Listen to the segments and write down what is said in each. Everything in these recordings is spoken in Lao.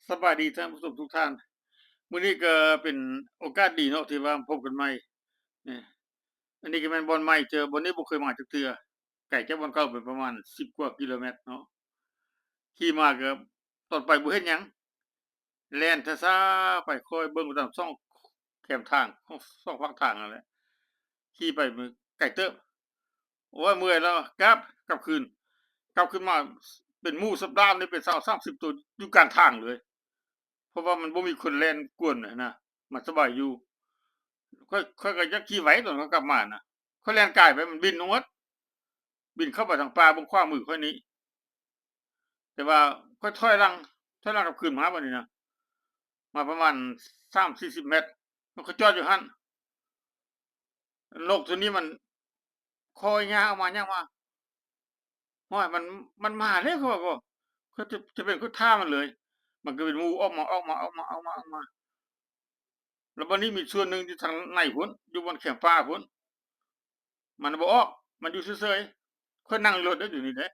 ສະບາຍດີທ່ານຜູ້ຊົມທຸກທ່ານ. ມື້ນີ້ກໍເປັນໂອກາດດີເນາະ ທີ່ວ່າພົບກັນໃໝ່. ອັນນີ້ກໍແມ່ນບ່ອນໃໝ່ ເຈີບ່ອນນີ້ບໍ່ເຄີຍມາຈັກເທື່ອ, ໄກຈາກບ່ອນເກົ່າໄປປະມານສິບກວ່າກິໂລແມັດເນາະ. ຂີ່ມາກໍຕອນໄປບໍ່ເຫັນຫຍັງ, ແລ່ນຊ້າໆໄປ, ຄ່ອຍເບິ່ງໄປຕາມຊ່ອງແຄມທາງ, ຊ່ອງຟາກທາງນັ້ນແຫຼະ. ຂີ່ໄປໄກເຕີບ. ໂອ້ຍ ເມື່ອຍແລ້ວ ກັບ ກັບຄືນ ກັບຄືນມາ ເປັນໝູສັບດາບນີ້ເປັນຊາວສາມສິບໂຕຢູ່ກາງທາງເລີຍ ເພາະວ່າມັນບໍ່ມີຄົນແລ່ນກວນນະ ມັນສະບາຍຢູ່. ຂ້ອຍ ຂ້ອຍກໍຢາກຂີ່ໄວຕອນຂ້ອຍກັບມານະ, ຂ້ອຍແລ່ນກາຍໄປ ມັນບິນລົງໝົດ, ບິນເຂົ້າໄປທາງປ່າເບື້ອງຂວາມືຂ້ອຍນີ້. ແຕ່ວ່າຂ້ອຍຖອຍຫຼັງ ຖອຍຫຼັງກັບຄືນມາບາດນີ້ນະ ມາປະມານສາມສີ່ສິບແມັດ ມັນກໍຈອດຢູ່ຫັ້ນ. ນົກໂຕນີ້ມັນຄ່ອຍຍ່າງອອກມາ ຍ່າງມາ ໂອ້ຍ ມັນ ມັນມາແລ້ວ ຂ້ອຍວ່າ ຂ້ອຍຈະ ຈະເປັນຄົນຖ້າມັນເລີຍ. ມັນກໍເປັນໝູອອກມາ ອອກມາ ອອກມາ ອອກມາ ອອກມາ. ແລ້ວບາດນີ້ມີສ່ວນໜຶ່ງຢູ່ທາງໃນພຸ້ນ ຢູ່ບ່ອນແຄມປ່າພຸ້ນ ມັນບໍ່ອອກ ມັນຢູ່ເສີຍໆ. ຂ້ອຍນັ່ງຢູ່ລົດເດ້ ຢູ່ນີ້ເດ້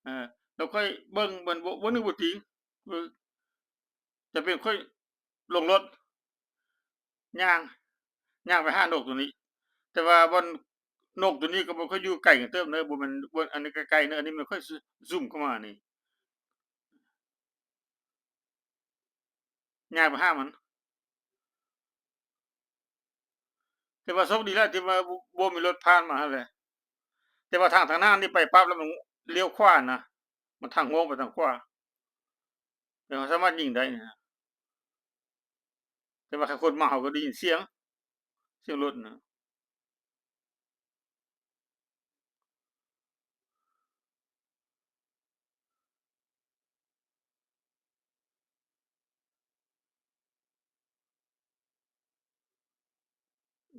ເອີ ແລ້ວຂ້ອຍເບິ່ງ ມັນບໍ່ ບໍ່ນຶກບໍ່ຕີງ ຈະເປັນຂ້ອຍລົງລົດ ຍ່າງ ຍ່າງໄປຫານົກໂຕນີ້. ແຕ່ວ່າບ່ອນນົກໂຕນີ້ກັບບ່ອນຂ້ອຍຢູ່ໄກກັນເຕີບເດີ ບໍ່ແມ່ນບ່ອນອັນນີ້ໃກ້ໆເດີ ອັນນີ້ແມ່ນຂ້ອຍຊູມເຂົ້າມານີ້ ຍ່າງໄປຫາມັນ. ແຕ່ວ່າໂຊກດີແຫຼະທີ່ວ່າບໍ່ ບໍ່ມີລົດຜ່ານມາຫັ້ນແຫຼະ. ແຕ່ວ່າທາງ ທາງໜ້ານີ້ໄປປັບແລ້ວມັນລ້ຽວຂວານະ ມັນທາງໂຄ້ງໄປທາງຂວາ ແຕ່ເຮົາສາມາດຍິງໄດ້ນະ. ແຕ່ວ່າຄັນຄົນເມົາເຮົາກໍໄດ້ຍິນສຽງ ສຽງລົດນະ.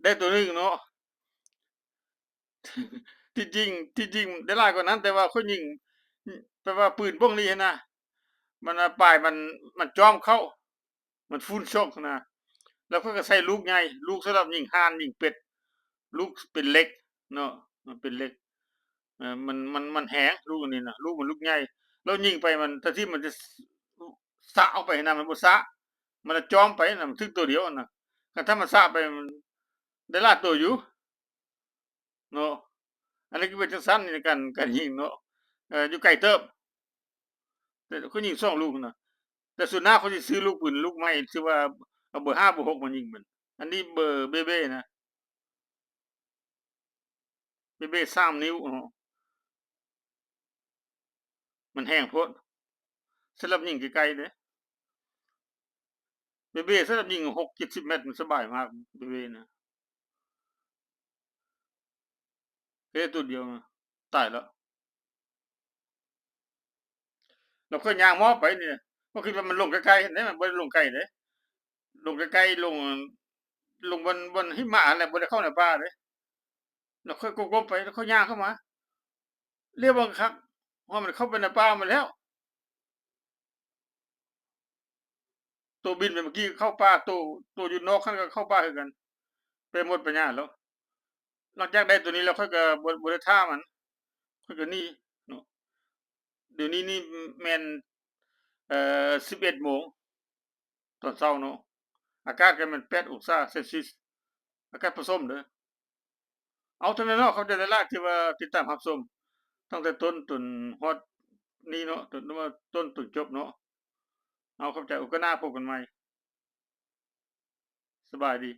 ໄດ້ໂຕໜຶ່ງເນາະ ທີ່ຈິງ ທີ່ຈິງໄດ້ຫຼາຍກວ່ານັ້ນ ແຕ່ວ່າຂ້ອຍຍິງ ແປວ່າປືນບ້ອງນີ້ຫັ້ນນະ ມັນ ປາຍມັນ ມັນຈ້ອມເຂົ້າ ມັນຟູນຊອກນະ. ແລ້ວຂ້ອຍກໍໃສ່ລູກໃຫຍ່ ລູກສຳລັບຍິງຫ່ານ ຍິງເປັດ ລູກເປັນເຫຼັກເນາະ ມັນເປັນເຫຼັກ ເອີ ມັນ ມັນ ມັນແຮງ ລູກອັນນີ້ນະ ລູກມັນລູກໃຫຍ່. ແລ້ວຍິງໄປມັນ ແທນທີ່ມັນຈະສະອອກໄປຫັ້ນນະ ມັນບໍ່ສະ ມັນລະຈ້ອມໄປນະ ມັນຖືກໂຕດຽວຫັ້ນນະ. ຄັນຖ້າມັນສະໄປ ມັນໄດ້ຫຼາຍໂຕຢູ່ເນາະ. ອັນນີ້ກໍເປັນຈັ່ງຊັ້ນໃນການ ການຍິງເນາະ ເອີ ຢູ່ໄກເຕີບ ແຕ່ຂ້ອຍຍິງສອງລູກນະ. ແຕ່ສ່ວນໜ້າຂ້ອຍຊິຊື້ລູກປືນລູກໃໝ່ ຊື່ວ່າເອົາເບີຫ້າເບີຫົກມາຍິງມັນ. ອັນນີ້ເບີເບເບນະ ເບເບສາມນິ້ວເນາະ ມັນແຮງໂພດ ສຳລັບຍິງໄກໆເດ້. ເບເບສຳລັບຍິງຫົກເຈັດສິບແມັດ ມັນສະບາຍມາກ ເບເບນະ. ເຮັດໂຕດຽວນະ ຕາຍແລ້ວ. ແລ້ວຂ້ອຍຍ່າງມອບໄປນີ້ ຂ້ອຍຄິດວ່າມັນລົງໃກ້ໆເດ້ ມັນບໍ່ໄດ້ລົງໄກເດ້ ລົງໃກ້ໆ ລົງ ລົງບ່ອນ ບ່ອນຫິມະຫັ້ນແຫຼະ ບໍ່ໄດ້ເຂົ້າໃນປ່າເດ້. ແລ້ວຂ້ອຍກົ້ມໆໄປ ແລ້ວຂ້ອຍຍ່າງເຂົ້າມາ ຫຼຽວເບິ່ງຄັກ ຮອດມັນເຂົ້າໄປໃນປ່າໝົດແລ້ວ. ໂຕບິນໄປເມື່ອກີ້ເຂົ້າປ່າ ໂຕ ໂຕຢູ່ນອກຫັ້ນກໍເຂົ້າປ່າຄືກັນ ໄປໝົດປັນຍາແລ້ວ. ຫຼັງຈາກໄດ້ໂຕນີ້ແລ້ວ ຂ້ອຍກໍບໍ່ ບໍ່ໄດ້ຖ້າມັນ ຂ້ອຍກໍໜີເນາະ. ດຽວນີ້ນີ້ແມ່ນ ເອີ ສິບເອັດໂມງຕອນເຊົ້າເນາະ ອາກາດກໍແມ່ນແປດອົງສາເຊລຊຽສ ອາກາດປະສົມເດີ. ເອົາ ເທົ່ານັ້ນເນາະ ຂອບໃຈຫຼາຍໆທີ່ວ່າຕິດຕາມຮັບຊົມ ຕັ້ງແຕ່ຕົ້ນຈົນຮອດນີ້ເນາະ ຈົນວ່າຕົ້ນຈົນຈົບເນາະ. ເອົາ ຂອບໃຈ ໂອກາດໜ້າພົບກັນໃໝ່ ສະບາຍດີ.